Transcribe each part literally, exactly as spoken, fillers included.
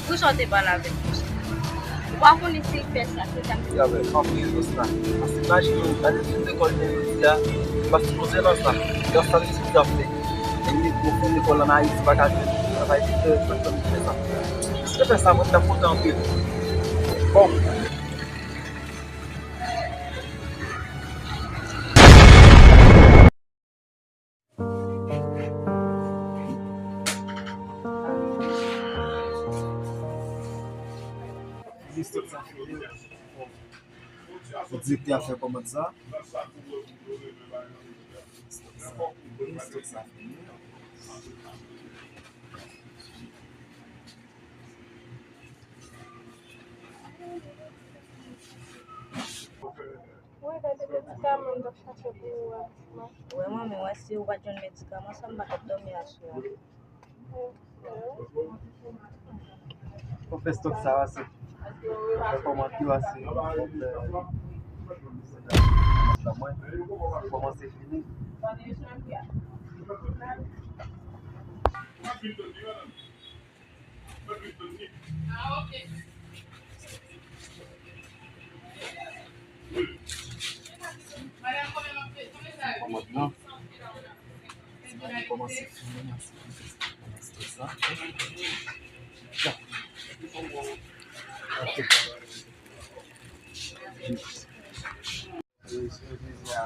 Poukisa w te pale avè l konsa? Ou pa konnen si l fè sa, se sa m te di. Avè anpil dòs la. Paske imajine w, gade sou lekòl de jodi a, li pa sipoze nan sa. Gade sa misye ap fè. E li pwofesè lekòl ann Ayiti pa ka jwenn travay pou fè, fè, fè misye fè sa. Si te fè sa, mwen, m t ap kontan anpil. Bon. Pou direktè a fè kòmand sa. Wi, gade medikaman m t ap chache pou ou a. Wè, manmi, wè, si ou pa t jwenn medikaman sa, m pa t ap dòmi aswè a. Fò fè stòk sa a, se fè kòmand yo a, se fè kòmand la mwen, kòmanse fini. Kòmand nan. Sa ki kòmanse fini an, se sa. Ok. E sipèvizè a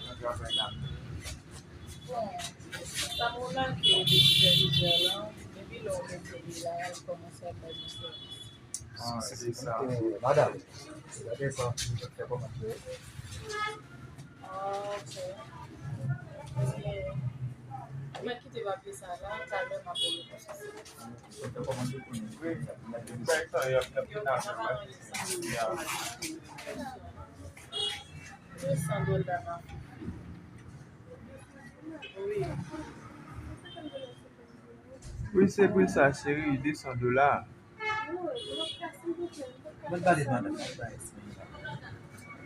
nan travay la. Bon, sa pou lage de sipèvizè la, depi lè w mete li la, l kòmanse ap bay yon sèvis. Ah, se sa. Madanm, gade sa, nou fè kòmantè. Ah, ok. Mwen kite papye sa la, talè m ap voye pou sa. Yo pa manje sa. De san dola, ma. Wi. Wi, se pri sa, cheri, de san dola. Mwen pale madanm nan, pa eseye.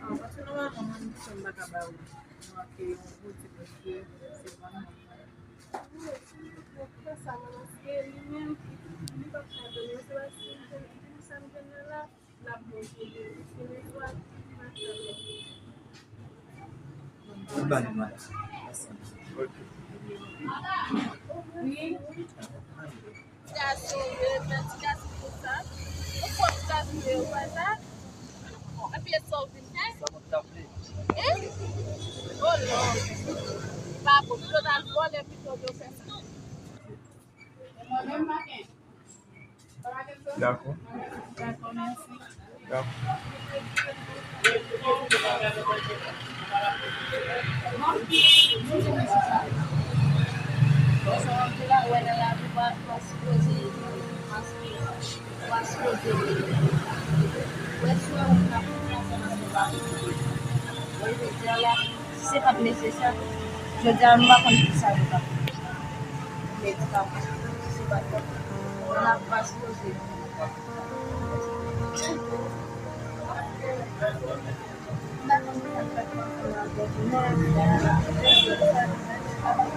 Ah, paske nòmalman, mwen, m pa ka ba ou manke yon gwo ti mesye, se vrèman. Ou ba li mwen. Wi. Ti gason, yo, ti gason konsa. Ou pwòp gason, yo, konsa. Epi e sa w vin fè? Sa mwen t ap vle. Hein? Oh non. Pa bon, yo t al vòlè pito, yo fè sa. Dakò. Dakò. Se pa t nesesè. Jodi a, m pa konn kisa yo t ap fè. Medikaman. Se pa t bon. Nan la pa sipoze. M pa konn kisa k fè ansanm avèk mwen.